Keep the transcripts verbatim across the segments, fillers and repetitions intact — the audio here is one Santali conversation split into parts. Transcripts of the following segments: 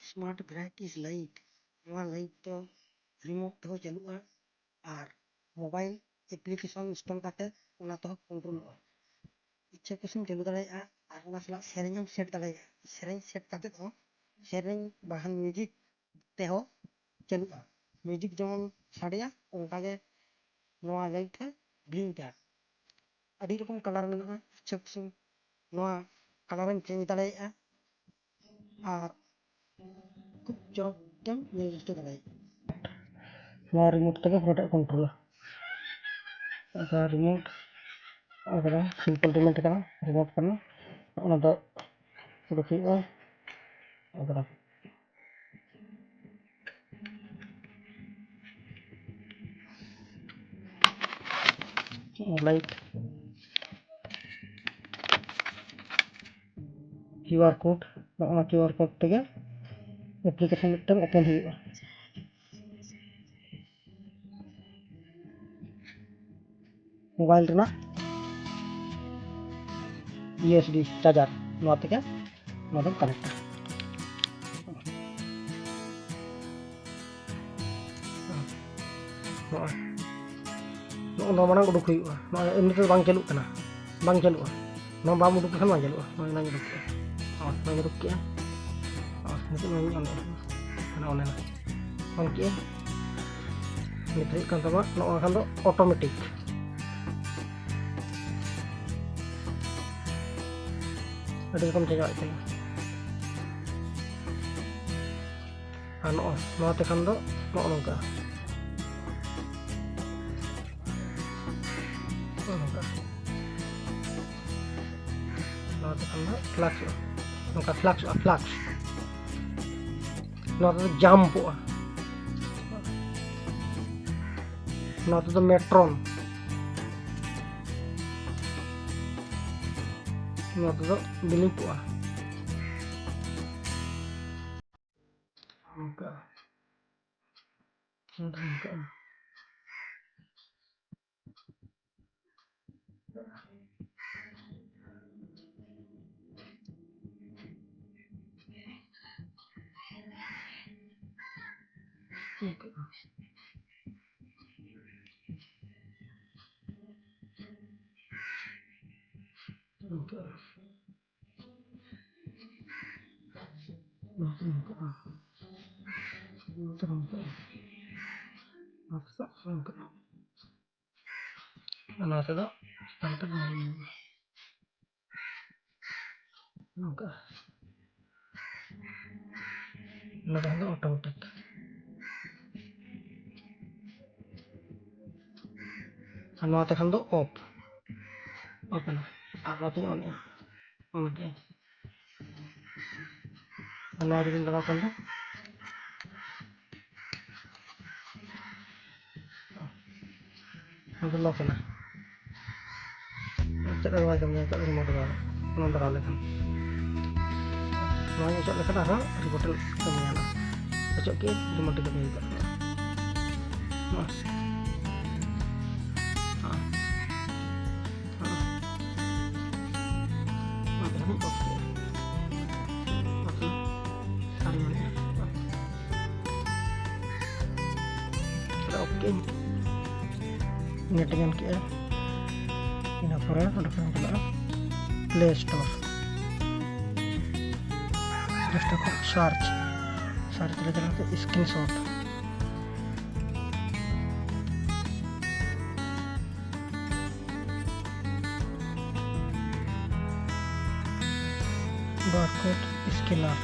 Smart Varieties Light, ᱱᱚᱣᱟ ᱞᱟᱭᱤᱴ ᱫᱚ ᱨᱤᱢᱳᱴ ᱛᱮᱦᱚᱸ ᱪᱟᱹᱞᱩᱜᱼᱟ ᱟᱨ ᱢᱳᱵᱟᱭᱤᱞ ᱮᱯᱞᱤᱠᱮᱥᱚᱱ ᱤᱱᱥᱴᱚᱞ ᱠᱟᱛᱮ ᱚᱱᱟ ᱛᱮᱦᱚᱸ ᱠᱚᱱᱴᱨᱳᱞᱚᱜᱼᱟ᱾ ᱤᱪᱪᱷᱟᱹ ᱠᱩᱥᱤᱢ ᱪᱟᱹᱞᱩ ᱫᱟᱲᱮᱭᱟᱜᱼᱟ ᱟᱨ ᱚᱱᱟ ᱥᱟᱞᱟᱜ ᱥᱮᱨᱮᱧ ᱦᱚᱸᱢ ᱥᱮᱴ ᱫᱟᱲᱮᱭᱟᱜᱼᱟ᱾ ᱥᱮᱨᱮᱧ ᱥᱮᱴ ᱠᱟᱛᱮ ᱦᱚᱸ ᱥᱮᱨᱮᱧ ᱵᱟᱠᱷᱟᱱ ᱢᱤᱭᱩᱡᱤᱠ ᱛᱮᱦᱚᱸ ᱪᱟᱹᱞᱩᱜᱼᱟ᱾ ᱢᱤᱭᱩᱡᱤᱠ ᱡᱮᱢᱚᱱ ᱥᱟᱰᱮᱭᱟ ᱚᱱᱠᱟᱜᱮ ᱱᱚᱣᱟ ᱞᱟᱭᱤᱴ ᱦᱚᱸ ᱵᱞᱤᱝᱠᱟ᱾ ᱟᱹᱰᱤ ᱨᱚᱠᱚᱢ ᱠᱟᱞᱟᱨ ᱢᱮᱱᱟᱜᱼᱟ, ᱤᱪᱪᱷᱟᱹ ᱠᱩᱥᱤ ᱱᱚᱣᱟ ᱠᱟᱞᱟᱨᱮᱢ ᱪᱮᱧᱡᱽ ᱫᱟᱲᱮᱭᱟᱜᱼᱟ᱾ ᱟᱨ ᱠᱷᱩᱵ ᱪᱚᱨᱚᱠ ᱛᱮᱢ ᱧᱮᱞ ᱦᱚᱪᱚ ᱫᱟᱲᱮᱭᱟᱜᱼᱟ᱾ ᱱᱚᱣᱟ ᱨᱤᱢᱳᱴ ᱛᱮᱜᱮ ᱯᱩᱨᱟᱹᱴᱟᱜ ᱠᱚᱱᱴᱨᱳᱞᱟ᱾ ᱟᱪᱪᱷᱟ, ᱨᱤᱢᱳᱴ ᱟᱠᱟᱫᱟ, ᱥᱤᱢᱯᱚᱞ ᱨᱤᱢᱳᱴ ᱠᱟᱱᱟ, ᱨᱤᱢᱳᱴ ᱠᱟᱱᱟ᱾ ᱚᱱᱟ ᱫᱚ ᱩᱰᱩᱠ ᱦᱩᱭᱩᱜᱼᱟ᱾ ᱟᱠᱟᱫᱟ᱾ ᱞᱟᱭᱤᱴ, ᱠᱤᱭᱩ ᱟᱨ ᱠᱳᱰ, ᱱᱚᱜᱼᱚ ᱱᱟ ᱠᱤᱭᱩ ᱟᱨ ᱠᱳᱰ ᱛᱮᱜᱮ ᱮᱯᱞᱤᱠᱮᱥᱚᱱ ᱢᱤᱫᱴᱟᱝ ᱳᱯᱮᱱ ᱦᱩᱭᱩᱜᱼᱟ᱾ ᱢᱳᱵᱟᱭᱤᱞ ᱨᱮᱱᱟᱜ ᱤᱭᱩ ᱮᱥ ᱵᱤ ᱪᱟᱨᱡᱟᱨ, ᱱᱚᱣᱟ ᱛᱮᱜᱮ ᱱᱚᱣᱟ ᱫᱚᱢ ᱠᱟᱱᱮᱠᱴᱟ᱾ ᱱᱚᱜᱼᱚᱭ ᱱᱚᱜᱼᱚ ᱱᱚᱣᱟ ᱢᱟᱲᱟᱝ ᱩᱰᱩᱠ ᱦᱩᱭᱩᱜᱼᱟ᱾ ᱱᱚᱣᱟ ᱮᱢᱱᱤ ᱛᱮᱫᱚ ᱵᱟᱝ ᱪᱟᱹᱞᱩᱜ ᱠᱟᱱᱟ, ᱵᱟᱝ ᱪᱟᱹᱞᱩᱜᱼᱟ᱾ ᱱᱚᱣᱟ ᱵᱟᱢ ᱩᱰᱩᱠ ᱞᱮᱠᱷᱟᱱ ᱵᱟᱝ ᱪᱟᱹᱞᱩᱜᱼᱟ᱾ ᱱᱚᱜᱼᱚᱭ ᱱᱚᱣᱟᱧ ᱩᱰᱩᱠ ᱠᱮᱜᱼᱟ, ᱱᱚᱣᱟᱧ ᱩᱰᱩᱠ ᱠᱮᱜᱼᱟ᱾ ᱟᱨ ᱱᱤᱛᱚᱜ ᱱᱚᱣᱟᱧ on ᱮᱫᱟ᱾ ᱚᱱ ᱮᱱᱟ, on ᱠᱮᱜᱼᱟᱹᱧ᱾ ᱱᱤᱛ ᱦᱩᱭᱩᱜ ᱠᱟᱱ ᱛᱟᱢᱟ ᱱᱚᱜᱼᱚ ᱱᱚᱣᱟ ᱠᱷᱟᱱ ᱫᱚ ᱚᱴᱳᱢᱮᱴᱤᱠ᱾ ᱟᱹᱰᱤ ᱨᱚᱠᱚᱢ ᱪᱮᱧᱡᱚᱜ ᱟᱡ ᱛᱮᱜᱮ᱾ ᱟᱨ ᱱᱚᱜᱼᱚ ᱱᱚᱣᱟ ᱛᱮᱠᱷᱟᱱ ᱫᱚ ᱱᱚᱜᱼᱚ ᱱᱚᱝᱠᱟ, ᱱᱚᱜᱼᱚ ᱱᱚᱝᱠᱟ᱾ ᱱᱚᱣᱟ ᱛᱮᱠᱷᱟᱱ ᱫᱚ ᱯᱷᱞᱟᱠᱥᱚᱜᱼᱟ, ᱱᱚᱝᱠᱟ ᱯᱷᱞᱟᱠᱥᱚᱜᱼᱟ, ᱯᱷᱞᱟᱠᱥ᱾ ᱱᱚᱣᱟ ᱛᱮᱫᱚ ᱡᱟᱢᱯᱚᱜᱼᱟ, ᱱᱚᱣᱟ ᱛᱮᱫᱚ ᱢᱮᱴᱨᱚᱱ, ᱱᱚᱣᱟ ᱛᱮᱫᱚ ᱵᱤᱞᱤᱯᱚᱜᱼᱟ᱾ ᱱᱚᱝᱠᱟ᱾ ᱱᱚᱝᱠᱟ᱾ ᱚᱱᱠᱟ᱾ ᱚᱱᱠᱟ᱾ ᱚᱱᱠᱟ᱾ ᱚᱱᱠᱟ᱾ ᱚᱱᱠᱟ᱾ ᱟᱨ ᱱᱚᱣᱟ ᱛᱮᱫᱚ ᱪᱮᱛᱟᱱ ᱛᱮ ᱵᱟᱝ ᱧᱮᱞᱚᱜᱼᱟ᱾ ᱱᱚᱝᱠᱟ᱾ ᱱᱚᱣᱟ ᱫᱚ ᱚᱴᱳᱢᱮᱴᱤᱠ᱾ ᱟᱨ ᱱᱚᱣᱟ ᱛᱮᱠᱷᱟᱱ ᱫᱚ ᱚᱯᱷ, ᱚᱯᱷ ᱮᱱᱟ᱾ ᱟᱨ ᱱᱚᱣᱟ ᱛᱮᱧ ᱚᱱ ᱮᱜᱼᱟ, ᱚᱱ ᱠᱮᱜᱼᱟ᱾ ᱟᱨ ᱱᱚᱣᱟ ᱨᱮᱵᱤᱱ ᱞᱟᱜᱟᱣ ᱠᱷᱟᱱ ᱫᱚ ᱟᱫᱚ ᱞᱚᱠ ᱮᱱᱟ᱾ ᱪᱮᱫ ᱦᱚᱸ ᱵᱟᱭ ᱠᱟᱹᱢᱤᱭᱟ, ᱱᱤᱛᱚᱜ ᱨᱤᱢᱳᱴ ᱫᱚ ᱚᱱᱟ ᱫᱷᱟᱨᱟ ᱞᱮᱠᱷᱟᱱ᱾ ᱱᱚᱣᱟᱧ ᱚᱪᱚᱜ ᱞᱮᱠᱷᱟᱱ ᱟᱨᱦᱚᱸ ᱨᱤᱢᱳᱴ ᱮ ᱠᱟᱹᱢᱤᱭᱟ ᱱᱟᱜ᱾ ᱚᱪᱚᱜ ᱠᱮᱫ ᱨᱤᱢᱳᱴ ᱮ ᱠᱟᱹᱢᱤ ᱠᱟᱜ ᱠᱟᱱᱟ᱾ ᱱᱚᱣᱟ᱾ ᱦᱮᱸ᱾ ᱦᱮᱸ᱾ ᱱᱚᱣᱟ ᱛᱮᱦᱚᱸ ᱚᱯᱷ ᱠᱮᱫᱼᱟ᱾ ᱚᱯᱷ ᱮᱱᱟ᱾ ᱟᱨ ᱱᱚᱰᱮ ᱚᱯᱷ ᱠᱮᱫ᱾ ᱱᱮᱴ ᱧᱟᱢ ᱠᱮᱜᱼᱟ᱾ ᱤᱱᱟᱹ ᱯᱚᱨᱮ ᱚᱸᱰᱮ ᱠᱷᱚᱱ ᱪᱟᱞᱟᱜᱼᱟ ᱯᱞᱮ ᱥᱴᱳᱨ᱾ ᱯᱞᱮ ᱥᱴᱳᱨ ᱠᱷᱚᱱ ᱥᱟᱨᱪ, ᱥᱟᱨᱪ ᱨᱮ ᱪᱟᱞᱟᱣ ᱠᱟᱛᱮ ᱥᱠᱨᱤᱱ ᱥᱚᱴ᱾ Barcode scanner.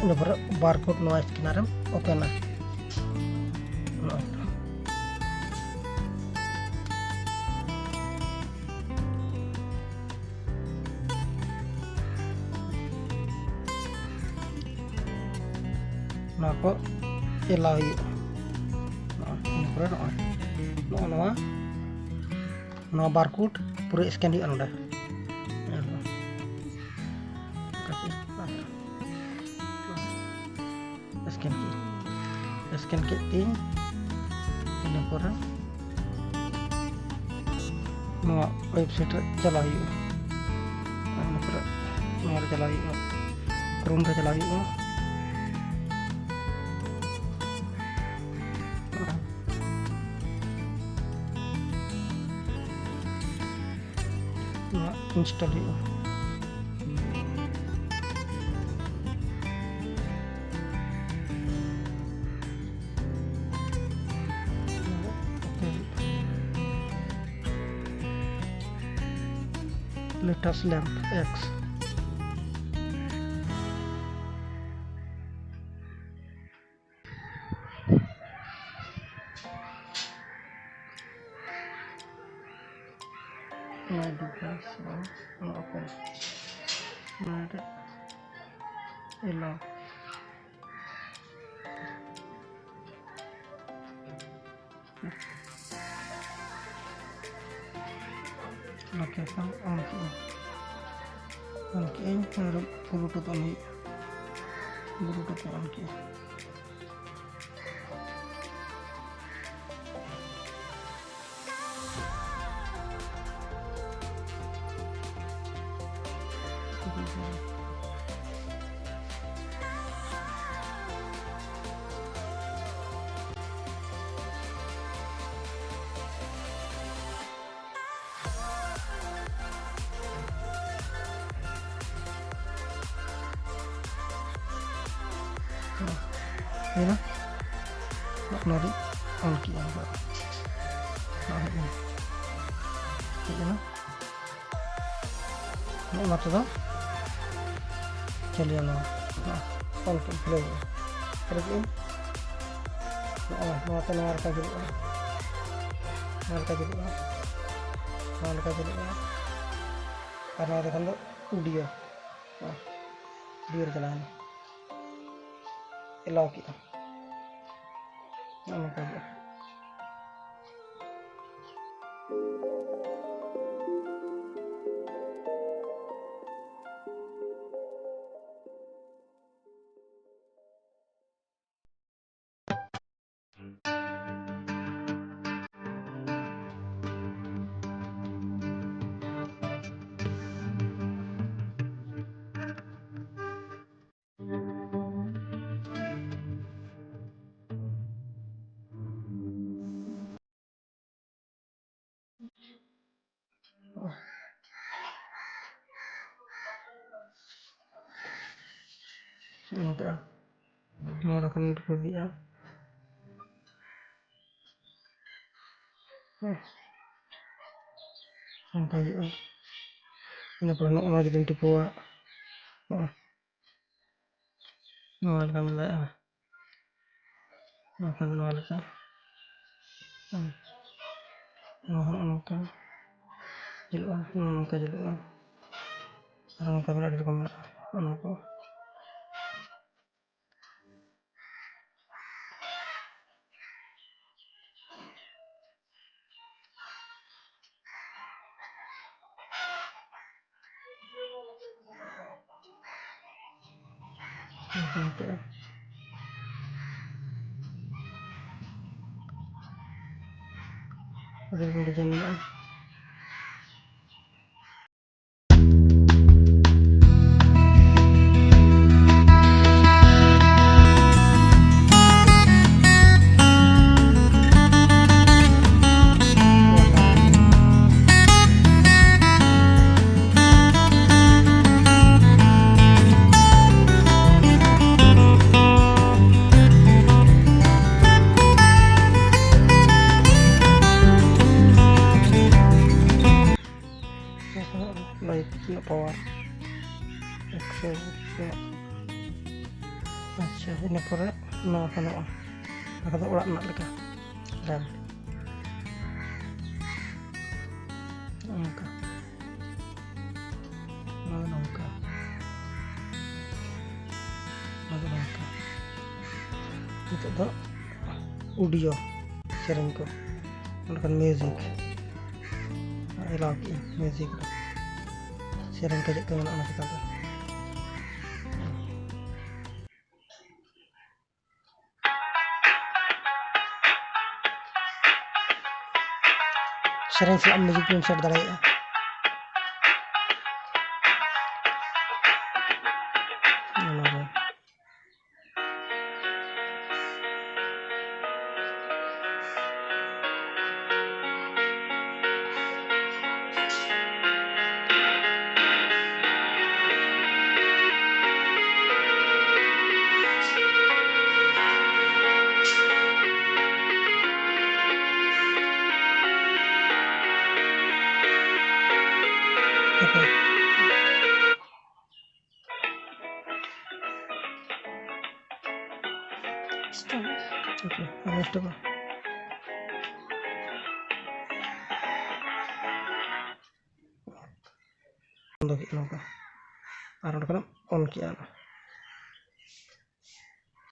ᱤᱱᱟᱹ ᱯᱚᱨᱮ ᱵᱟᱨᱠᱳᱰ ᱱᱚᱣᱟ ᱥᱠᱮᱱᱟᱨ ᱮᱢ ᱳᱯᱮᱱᱟ᱾ ᱱᱚᱜᱼᱚᱭ᱾ ᱱᱚᱣᱟ ᱠᱚ ᱮᱞᱟᱣ ᱦᱩᱭᱩᱜᱼᱟ᱾ ᱱᱚᱜᱼᱚᱭ, ᱤᱱᱟᱹ ᱯᱚᱨᱮ ᱱᱚᱜᱼᱚᱭ, ᱱᱚᱜᱼᱚ ᱱᱚᱣᱟ, ᱱᱚᱣᱟ ᱵᱟᱨᱠᱳᱰ ᱯᱩᱨᱟᱹ ᱥᱠᱮᱱ ᱦᱩᱭᱩᱜᱼᱟ ᱱᱚᱰᱮ᱾ ᱧᱮᱞ ᱢᱮ᱾ ᱥᱠᱮᱱ ᱠᱮᱫ, ᱥᱠᱮᱱ ᱠᱮᱫ ᱛᱤᱧ᱾ ᱤᱱᱟᱹ ᱯᱚᱨᱮ ᱱᱚᱣᱟ ᱣᱮᱵᱥᱟᱭᱤᱴ ᱨᱮ ᱪᱟᱞᱟᱣ ᱦᱩᱭᱩᱜᱼᱟ᱾ ᱤᱱᱟᱹ ᱯᱚᱨᱮ ᱱᱚᱣᱟ ᱨᱮ ᱪᱟᱞᱟᱣ ᱦᱩᱭᱩᱜᱼᱟ, ᱠᱨᱳᱢ ᱨᱮ ᱪᱟᱞᱟᱣ ᱦᱩᱭᱩᱜᱼᱟ᱾ ᱤᱱᱥᱴᱚᱞ ᱦᱩᱭᱩᱜᱼᱟ᱾ ᱞᱮᱴᱟᱥ ᱞᱮᱢᱯ ᱮᱠᱥ᱾ My device was open. Not allow. Location on ᱠᱮᱜᱼᱟᱹᱧ, ᱚᱱ ᱠᱮᱜᱼᱟᱹᱧ, ᱟᱨ ᱵᱞᱩᱴᱩᱛᱷ ᱚᱱ ᱦᱩᱭᱩᱜᱼᱟ, ᱵᱞᱩᱴᱩᱛᱷ ᱚᱱ ᱠᱮᱜᱼᱟᱹᱧ᱾ ᱦᱩᱭᱱᱟ᱾ ᱱᱚᱜᱼᱚ ᱱᱚᱣᱟ ᱨᱤᱧ ᱚᱞ ᱠᱮᱜᱼᱟ᱾ ᱱᱚᱣᱟ ᱦᱮᱡ ᱮᱱᱟ᱾ ᱦᱮᱡ ᱮᱱᱟ᱾ ᱱᱚᱜᱼᱚ ᱱᱚᱛᱮ ᱫᱚ ᱪᱟᱹᱞᱩᱭᱟ ᱱᱚᱣᱟ᱾ ᱱᱚᱣᱟ ᱚᱞ ᱠᱮᱫ ᱠᱷᱩᱞᱟᱹᱣ ᱠᱮᱫᱼᱟ᱾ ᱠᱷᱩᱞᱟᱹᱣ ᱠᱮᱫᱼᱟᱹᱧ᱾ ᱱᱚᱜᱼᱚ ᱱᱚᱣᱟᱛᱮ ᱱᱚᱣᱟ ᱞᱮᱠᱟ ᱡᱩᱞᱩᱜᱼᱟ᱾ ᱱᱚᱣᱟ ᱞᱮᱠᱟ ᱡᱩᱞᱩᱜᱼᱟ᱾ ᱱᱚᱣᱟ ᱞᱮᱠᱟ ᱡᱩᱞᱩᱜᱼᱟ᱾ ᱟᱨ ᱱᱚᱣᱟ ᱫᱚ ᱠᱷᱟᱱ ᱫᱚ ᱚᱰᱤᱭᱳ᱾ ᱱᱚᱣᱟ ᱚᱰᱤᱭᱳ ᱨᱮ ᱪᱟᱞᱟᱣᱮᱱᱟ᱾ ᱮᱞᱟᱣ ᱠᱮᱫᱼᱟ᱾ ᱱᱚᱜᱼᱚ ᱱᱚᱝᱠᱟ ᱦᱩᱭᱩᱜᱼᱟ᱾ ᱱᱚᱝᱠᱟ ᱱᱚᱣᱟ ᱫᱚ ᱠᱷᱟᱱ ᱠᱚ ᱤᱫᱤᱜᱼᱟ᱾ ᱦᱮᱸ, ᱚᱱᱠᱟ ᱦᱩᱭᱩᱜᱼᱟ᱾ ᱤᱱᱟᱹ ᱯᱚᱨᱮ ᱱᱚᱜᱼᱚ ᱱᱚᱣᱟ ᱡᱩᱫᱤᱢ ᱴᱤᱯᱟᱹᱣᱟ, ᱱᱚᱜᱼᱚ ᱱᱚᱣᱟ ᱞᱮᱠᱟᱢ ᱫᱟᱲᱮᱭᱟᱜᱼᱟ᱾ ᱵᱟᱠᱷᱟᱱ ᱱᱚᱣᱟ ᱞᱮᱠᱟ᱾ ᱦᱮᱸ᱾ ᱱᱚᱣᱟ ᱦᱚᱸ ᱱᱚᱜᱼᱚ ᱱᱚᱝᱠᱟ ᱧᱮᱞᱚᱜᱼᱟ, ᱱᱚᱜᱼᱚ ᱱᱚᱝᱠᱟ ᱧᱮᱞᱚᱜᱼᱟ᱾ ᱟᱨ ᱱᱚᱝᱠᱟ ᱢᱮᱱᱟᱜᱼᱟ, ᱟᱹᱰᱤ ᱨᱚᱠᱚᱢ ᱢᱮᱱᱟᱜᱼᱟ᱾ ᱚᱱᱟ ᱠᱚ᱾ ᱟᱹᱰᱤ ᱨᱚᱠᱚᱢ design ᱢᱮᱱᱟᱜᱼᱟ᱾ ᱞᱟᱭᱤᱴ ᱨᱮᱱᱟᱜ power ᱮᱠᱥᱚ᱾ ᱟᱪᱪᱷᱟ, ᱤᱱᱟᱹ ᱯᱚᱨᱮ ᱱᱚᱣᱟ ᱜᱟᱱᱚᱜᱼᱟ᱾ ᱱᱚᱣᱟ ᱫᱚ ᱚᱲᱟᱜ ᱨᱮᱱᱟᱜ ᱞᱮᱠᱟ ᱞᱮᱢᱯ᱾ ᱱᱚᱝᱠᱟ᱾ ᱱᱚᱣᱟ ᱫᱚ ᱱᱚᱝᱠᱟ᱾ ᱱᱚᱣᱟ ᱫᱚ ᱱᱚᱝᱠᱟ᱾ ᱱᱤᱛᱚᱜ ᱫᱚ audio ᱥᱮᱨᱮᱧ ᱠᱚ, ᱚᱱᱠᱟᱱ music ᱮᱞᱟᱣ ᱠᱮᱜᱼᱟᱹᱧ, music ᱨᱮ ᱥᱮᱨᱮᱧ ᱠᱚ ᱪᱮᱫ ᱠᱚ ᱢᱮᱱᱟᱜᱼᱟ ᱚᱱᱟ ᱪᱮᱛᱟᱱ ᱨᱮ᱾ ᱥᱮᱨᱮᱧ ᱥᱟᱞᱟᱜ music ᱵᱚᱱ set ᱫᱟᱲᱮᱭᱟᱜᱼᱟ᱾ ᱚᱱᱟ ᱫᱚ᱾ ᱴᱷᱤᱠ ᱜᱮᱭᱟ, ᱟᱨ ᱢᱤᱫᱴᱟᱝ᱾ ᱵᱚᱱᱫᱚ ᱠᱮᱫᱼᱟ ᱱᱚᱝᱠᱟ, ᱟᱨ ᱚᱸᱰᱮ ᱠᱷᱚᱱᱟᱜ on ᱠᱮᱫᱼᱟ᱾